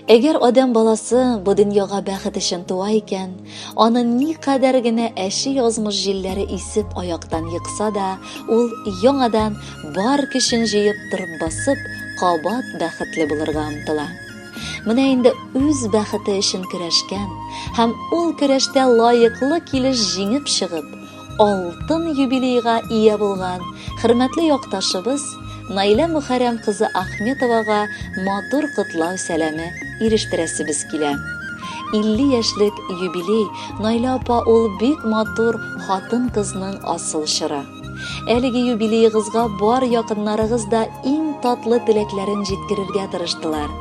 Әгәр адәм баласы бу дөньяга бәхет өчен туа икән, аны никадәр генә әче язмыш җилләре исеп аяктан екса да, ул яңадан бар көчен җыеп торып басып, кабат бәхетле булырга омтыла. Менә инде үз бәхете өчен көрәшкән һәм ул көрәштә лаеклы килеш җиңеп чыгып, алтын юбилейга ия булган хөрмәтле якташыбыз Наилә Мөхәррәм кызы Ахметовага матур котлау сәламе ирештерәсебез килә. 50 яшьлек юбилей Наилә апа ул бик матур хатын-кызның асыл чоры. Әлеге юбилеегызга бар якыннарыгыз да иң татлы теләкләрен җиткерергә тырыштылар.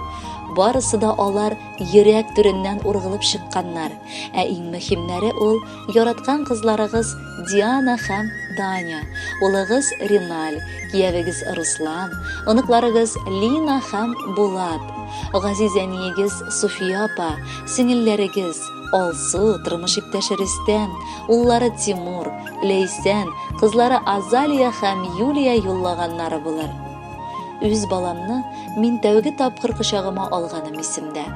Барысы да алар йөрәк түреннән ургылып чыкканнар. Ә иң мөһимнәре ул Яраткан кызларыгыз Диана һәм Таня, улыгыз Риналь, киявегез Руслан, оныкларыгыз Лина һәм Булат, газиз әниегез Суфия апа, сеңелләрегез Алсу, тормыш иптәше Рөстәм, уллары Тимур, Ләйсән, кызлары Азалия һәм Юлия юллаганнары булыр. Үз баламны мин тәүге тапкыр кочагыма алганым исемдә.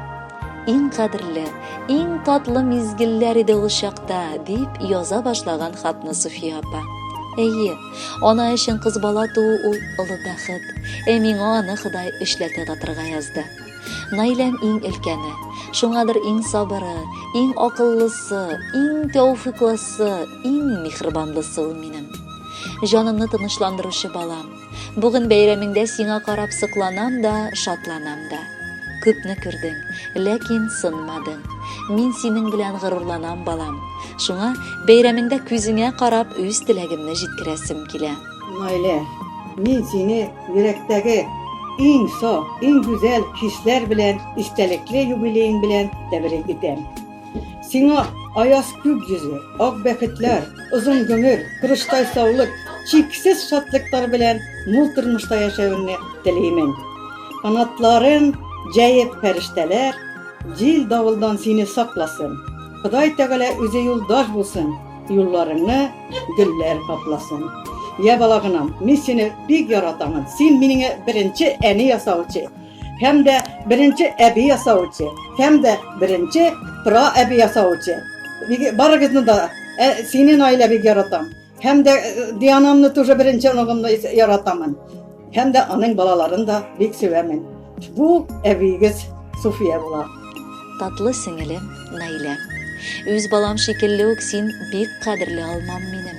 Иң кадерле, иң татлы мизгелләр иде ул чакта, дип яза башлаган хатны Суфия апа. Әйе, ана өчен кыз бала туу ул олы бәхет. Ә миңа аны Ходай өчләтә татырга язды. Наиләм иң өлкәне, шуңадыр иң сабыры, иң акыллысы, иң тәүфиклысы, иң миһербанлысы ул минем. Җанымны тынычландыручы балам. Бүген бәйрәмеңдә сиңа карап сокланам да, шатланам да. Күпне күрдең, ләкин сынмадың. Мин синең белән горурланам, балам. Шуңа бәйрәмеңдә күзеңә карап үз теләгемне җиткерәсем килә. Наилә, мин сине йөрәктәге иң саф, иң гүзәл хисләр белән истәлекле юбилеең белән тәбрик итәм. Сиңа аяз күк йөзе, ак бәхетләр, озын гомер, корычтай саулык, чиксез шатлыклар белән мул тормышта яшәвеңне телимен. Канатларын җәеп фәрештәләр җил-давылдан сине сакласын. Ходай Тәгалә үзе юлдаш булсын, юлларыңны гөлләр капласын. Я балагынам, мин сине бик яратамын. Син минеңә беренче әни ясаучы. Һәм дә беренче әби ясаучы, һәм дә беренче пра әби ясаучы. Барыгызны да, ә, сине Наилә бик яратам. Һәм дә э, Дианамны тоже беренче оныгымны яратамын. Һәм дә аның балаларын да бик сөямен. Бу әбиегез Суфия була. Татлы сеңелем Наилә. Үз балам шикелле үк син бик кадерле алмам минем.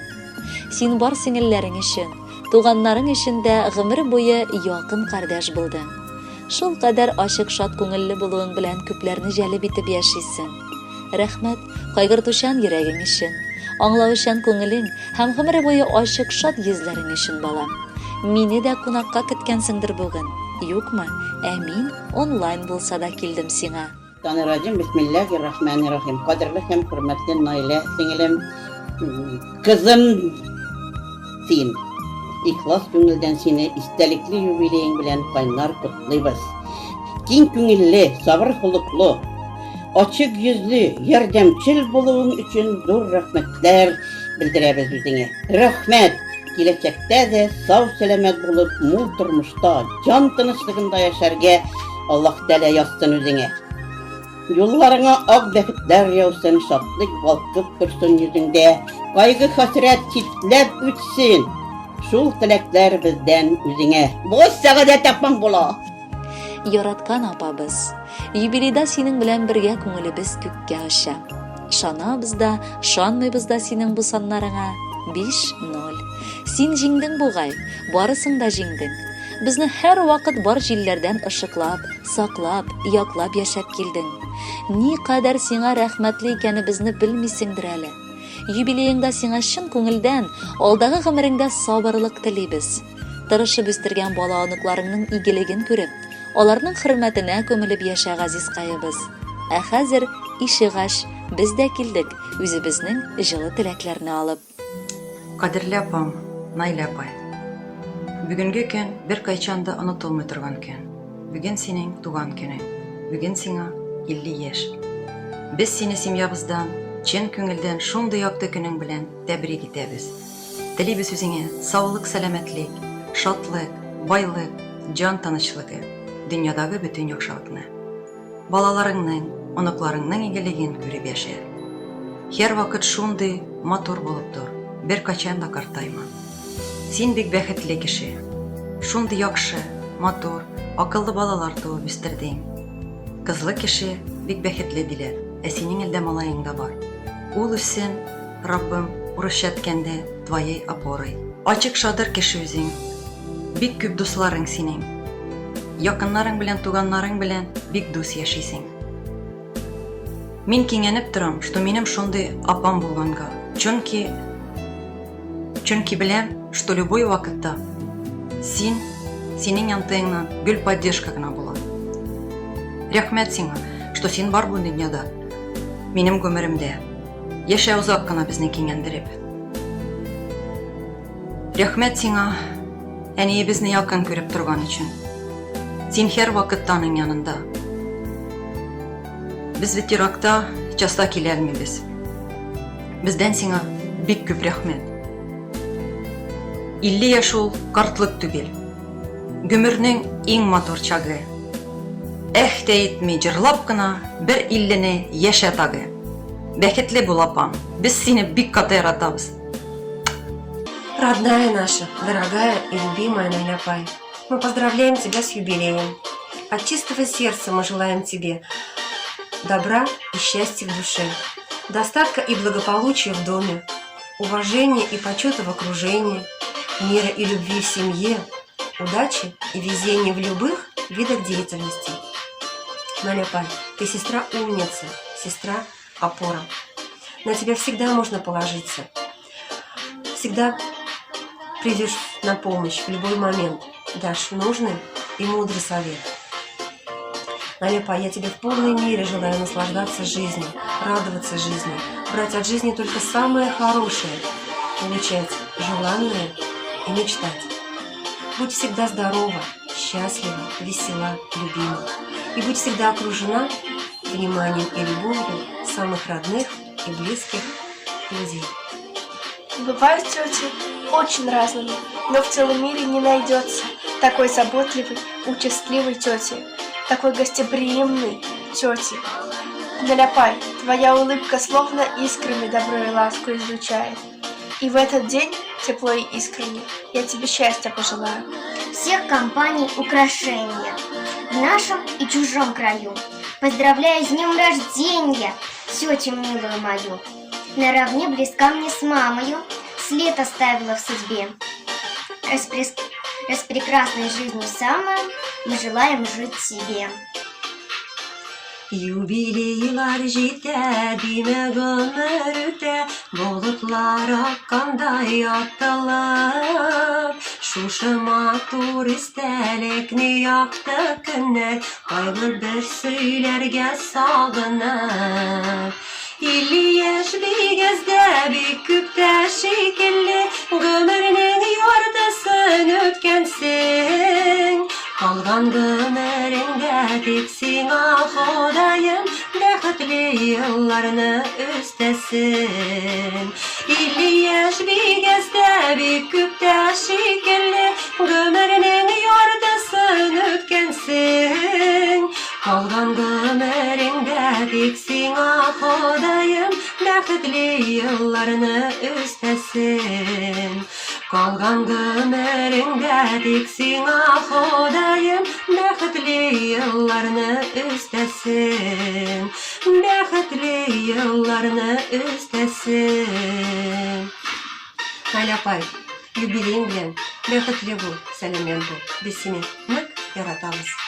Син бар сеңелләрең өчен, Туганнарың өчен дә гомер буе якын кардәш булдың. Шулкадәр ачык шат күңелле булуың белән күпләрне җәлеп итеп яшисең. Рәхмәт, кайгыртучан йөрәгең өчен, аңлаучан күңелең һәм гомер буе ачык шат йөзләрең өчен, балам. Мине дә кунакка көткәнсеңдер бүген, юкмы? Ә мин онлайн булса да килдем сиңа. Танираҗим, бисмиллахи рахмани рахим. Кадерле һәм хөрмәтле Наилә сеңелем, кызым син. Ихлас күңелдән сине истәлекле юбилеең белән кайнар котлыйбыз. Киң күңелле, сабыр холыклы, ачык йөзле, ярдәмчел булуың өчен зур рәхмәтләр белдерәбез үзеңә. Рәхмәт! Киләчәктә дә сау-сәламәт булып, мул тормышта, җан тынычлыгында яшәргә Аллаһ Тәгалә язсын үзеңә. Юлларыңа ак бәхетләр яусын, шатлык балкып торсын йөзеңдә, кайгы-хәсрәт читләп үтсен. Шул теләкләр бездән үзеңә. Бу сәгадәт апаң була. Яраткан апабыз, юбилейда синең белән бергә күңелебез күккә оча. Ышанабыз да, ышанмыйбыз да синең бу саннарыңа. 5-0. Син җиңдең бугай, барысын да җиңдең. Безне һәрвакыт бар җилләрдән ышыклап, саклап, яклап яшәп килдең. Никадәр сиңа рәхмәтле икәнебезне белмисеңдер әле. Юбилееңда сиңа чын күңелдән, алдагы гомереңдә сабырлык телибез. Тырышып үстергән бала-оныкларыңның игелеген күреп, аларның хөрмәтенә күмелеп яшә, газизкаебыз. Ә хәзер ишек ач, без дә килдек, үзебезнең җылы теләкләрне алып. Кадерле апам, Наилә апай. Бүгенге көн беркайчан да онытылмый торган көн. Бүген синең туган көнең. Бүген сиңа 50 яшь. Без сине семьябыздан, чын күңелдән шундый якты көнең белән тәбрик итәбез. Телибез үзеңә саулык-сәламәтлек, шатлык, байлык, җан тынычлыгы, дөньядагы бөтен яхшылыкны. Балаларыңның, оныкларыңның игелеген күреп яшә. Һәрвакыт шундый матур булып тор, беркайчан да картайма. Син бик бәхетле кеше. Шундый яхшы, матур, акыллы балалар туып үстердең. Кызлы кеше бик бәхетле диләр, ә синең әлдә малаең да бар. Ул үссен, Раббым, урысча әйткәндә, твоей опорой. Ачык шадыр кеше үзең. Бик күп дусларың синең. Якыннарың белән, туганнарың белән бик дус яшисең. Мин киңәнеп торам, что минем шундый апам булганга. Чөнки чөнки беләм, что любой вакытта син синең янтыеңнан гел поддержка гына була. Рәхмәт сиңа, что син бар бу дөньяда. Минем гомеремдә. Яшә озак кына безне киңәндереп. Рәхмәт сиңа, әниебезне якын күреп торган өчен. Син һәр вакытта аның янында. Без бит еракта, часта килә алмыйбыз. Бездән сиңа бик күп рәхмәт. 50 яшь ул картлык түгел. Гомернең иң матур чагы. Әх тә итми, җырлап кына бер иллене яшә тагы. Бәхетле бул, апам. Без сине бик каты яратабыз. Родная наша, дорогая и любимая Наиля Пай, мы поздравляем тебя с юбилеем. От чистого сердца мы желаем тебе добра и счастья в душе, достатка и благополучия в доме, уважения и почета в окружении, мира и любви в семье, удачи и везения в любых видах деятельности. Наля Пай, ты сестра умница, сестра опора. На тебя всегда можно положиться. Всегда придешь на помощь в любой момент, дашь нужный и мудрый совет. Налепа, я тебе в полной мере желаю наслаждаться жизнью, радоваться жизни, брать от жизни только самое хорошее, получать желанное и мечтать. Будь всегда здорова, счастлива, весела, любима. И будь всегда окружена вниманием и любовью самых родных и близких людей. Бывают тети очень разными, но в целом мире не найдется такой заботливой, участливой тети, такой гостеприимной тети. Наляпай, твоя улыбка словно искрами добро и ласку излучает. И в этот день, тепло и искренне, я тебе счастья пожелаю. Всех компаний украшения в нашем и чужом краю. Поздравляю с днем рождения, тетю милую мою. Наравне близка мне с мамою, след оставила в судьбе. Распрес... Распрекрасной жизнью самую мы желаем жить себе. Юбилейлар җитә, димә гомер үтә, Болытлар аккандай атылып. Шушы матур истәлекне якты көннәр Кайбер бер сөйләргә сагынып. 50 яшь бигездә бик күп тә шикелле, Гомернең яртысын үткәнсең. Калган гомереңдә тик сиңа Ходаем бәхетле елларны өстәсен. 50 яшь бигездә бик күп тә шикелле, Гомернең яртысын үткәнсең. Калган гомереңдә тик сиңа Ходаем бәхетле елларны өстәсен. Калган гомереңдә тик сиңа Ходаем бәхетле елларны өстәсен. Бәхетле елларны өстәсен. Наилә апай, юбилеең белән бәхетле бул, сәламәт бул. Без сине нык яратабыз.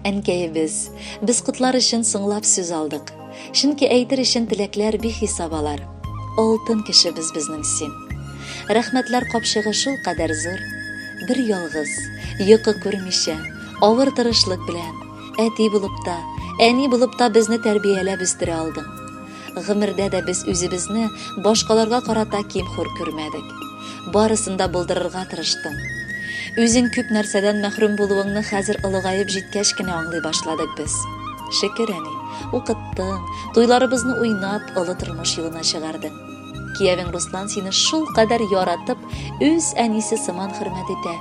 Әнкәебез, без котлар өчен соңлап сүз алдык. Чөнки әйтер өчен теләкләр бихисап алар. Алтын кешебез безнең син. Рәхмәтләр капчыгы шул кадәр зур. Бер ялгыз, йокы күрмичә, авыр тырышлык белән, әти булып та, әни булып та безне тәрбияләп үстерә алдың. Гомердә дә без үзебезне башкаларга карата ким-хур күрмәдек. Барысын да булдырырга тырыштың. Үзең күп нәрсәдән мәхрүм булуыңны хәзер олыгаеп җиткәч кенә аңлый башладык без. Шөкер, әни, укыттың, туйларыбызны уйнап, олы тормыш юлына чыгардың. Киявең Руслан сине шулкадәр яратып, үз әнисе сыман хөрмәт итә.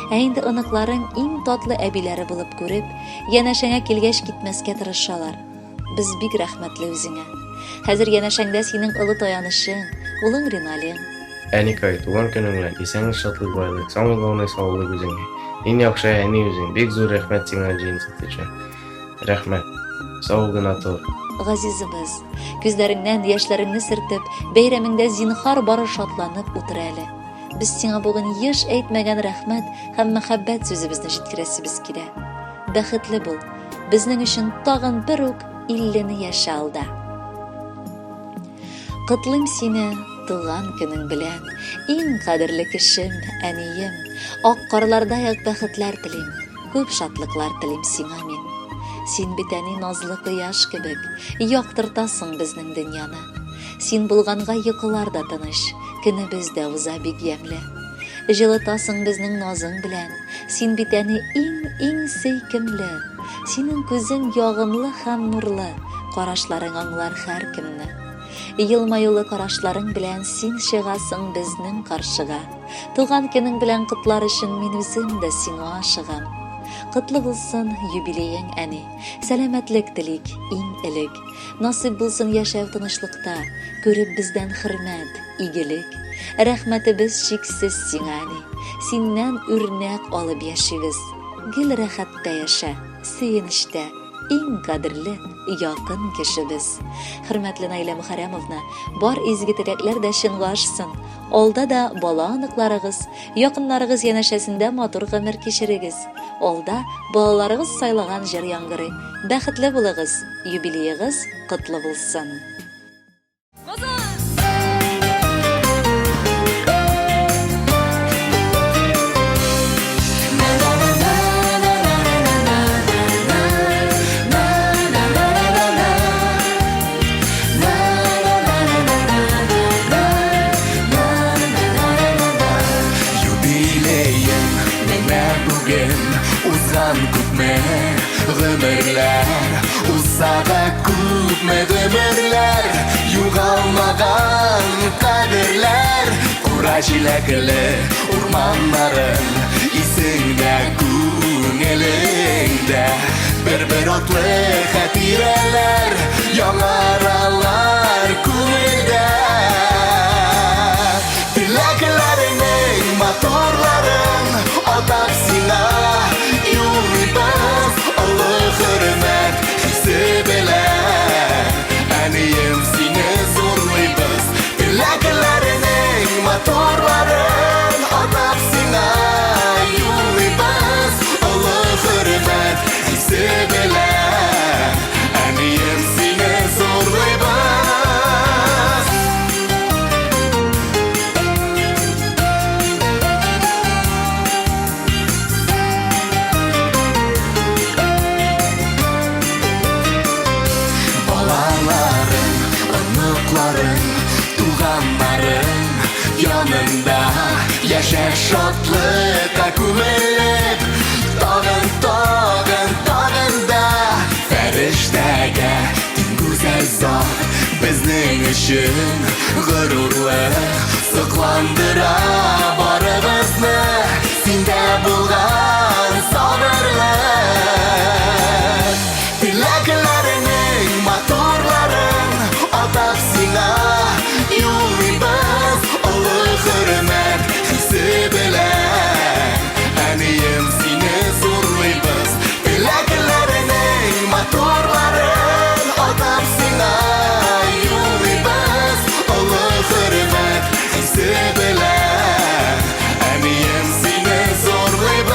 Ә инде оныкларың иң татлы әбиләре булып күреп, янәшәңә килгәч китмәскә тырышалар. Без бик рәхмәтле үзеңә. Хәзер янәшәңдә синең олы таянычың, улың Риналең. Әникай, туган көнең белән, исәнлек, шатлык, байлык, самый главный саулык үзеңә. Иң яхшы әни үзең, бик зур рәхмәт сиңа джинсы өчен. Рәхмәт. Сау гына тор. Газизыбыз, күзләреңнән яшьләреңне сөртеп, бәйрәмеңдә зинһар бары шатланып утыр әле. Без сиңа бүген еш әйтмәгән рәхмәт һәм мәхәббәт сүзебезне җиткерәсебез килә. Бәхетле бул. Безнең өчен тагын бер үк иллене яшә алда. Котлыйм сине туган көнең белән, иң кадерле кешем, әнием. Ак карлардай ак бәхетләр телим, күп шатлыклар телим сиңа мин. Син бит әни назлы кояш кебек, яктыртасың безнең дөньяны. Син булганга йокылар да тыныч, көнебез дә уза бик ямьле. Җылытасың безнең назың белән, син бит әни иң-иң сөйкемле. Синең күзең ягымлы һәм нурлы, карашларың аңлар һәркемне. Елмаюлы карашларың белән син чыгасың безнең каршыга. Туган көнең белән котлар өчен мин үзем дә сиңа ашыгам. Котлы булсын юбилеең, әни. Сәламәтлек телик иң элек. Насыйп булсын яшәү тынычлыкта, күреп бездән хөрмәт, игелек. Рәхмәтебез чиксез сиңа, әни. Синнән үрнәк алып яшибез. Гел рәхәттә яшә, сөенечтә, иң кадерле, якын кешебез. Хөрмәтле Наилә Мөхәррәмовна, бар изге теләкләр дә чынга ашсын. Алда да бала-оныкларыгыз, якыннарыгыз янәшәсендә матур гомер кичерегез. Алда балаларыгыз сайлаган җыр яңгырый. Бәхетле булыгыз, юбилеегыз котлы булсын! Юбилеем менә бүген узган күпме гомерләр Узса да күпме гомерләр югалмаган кадерләр Кура җиләкле урманнарың исеңдә күңелеңдә Бер-бер атлы хатирәләр яңаралар күңелдә. Теләкләреңнең матурларын атап сиңа юллыйбыз олы хөрмәт хисе белән. Әнием, сине зурлыйбыз. Теләкләреңнең матурларын атап сиңа юллыйбыз олы хөрмәт хисе белән. Әнием, сине зурлыйбыз. Балаларың, оныкларың, туганнарың янында яшә шатлыкка күмелеп, тагын, тагын, тагын да фәрештәгә тиң гүзәл зат безнең өчен горурлык сокландыра барыбызны синдә булган сабырлык. Теләкләреңнең матурларын атап сиңа юллыйбыз олы хөрмәт хисе белән. Әнием, сине зурлыйбыз. Теләкләреңнең матурларын атап сиңа юллыйбыз олы хөрмәт хисе белән. Әнием, сине зурлыйбыз.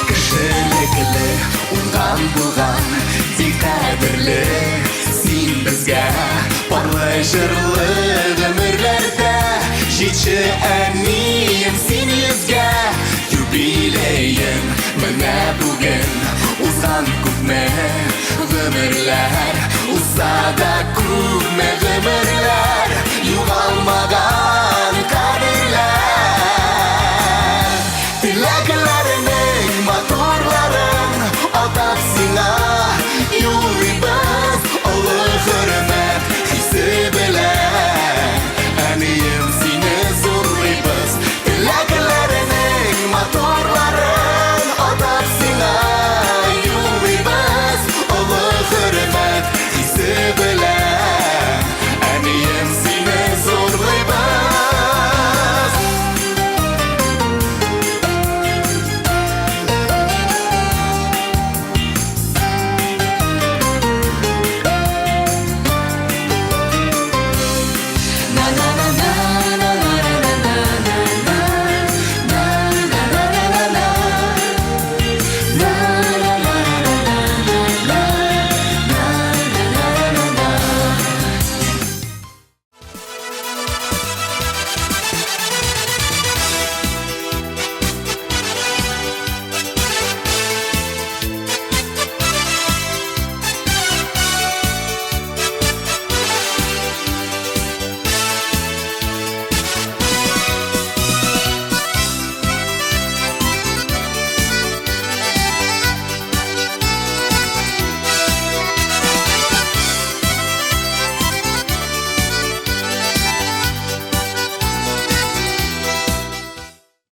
Кешелекле, уңган булган, тик кадерле син безгә. Парлы җырлы гомерләрдә җитше әнием син йөзгә. җиткә юбилеең менә бүген. Узган күпме гомерләр, узса да күпме гомерләр, югалмаган.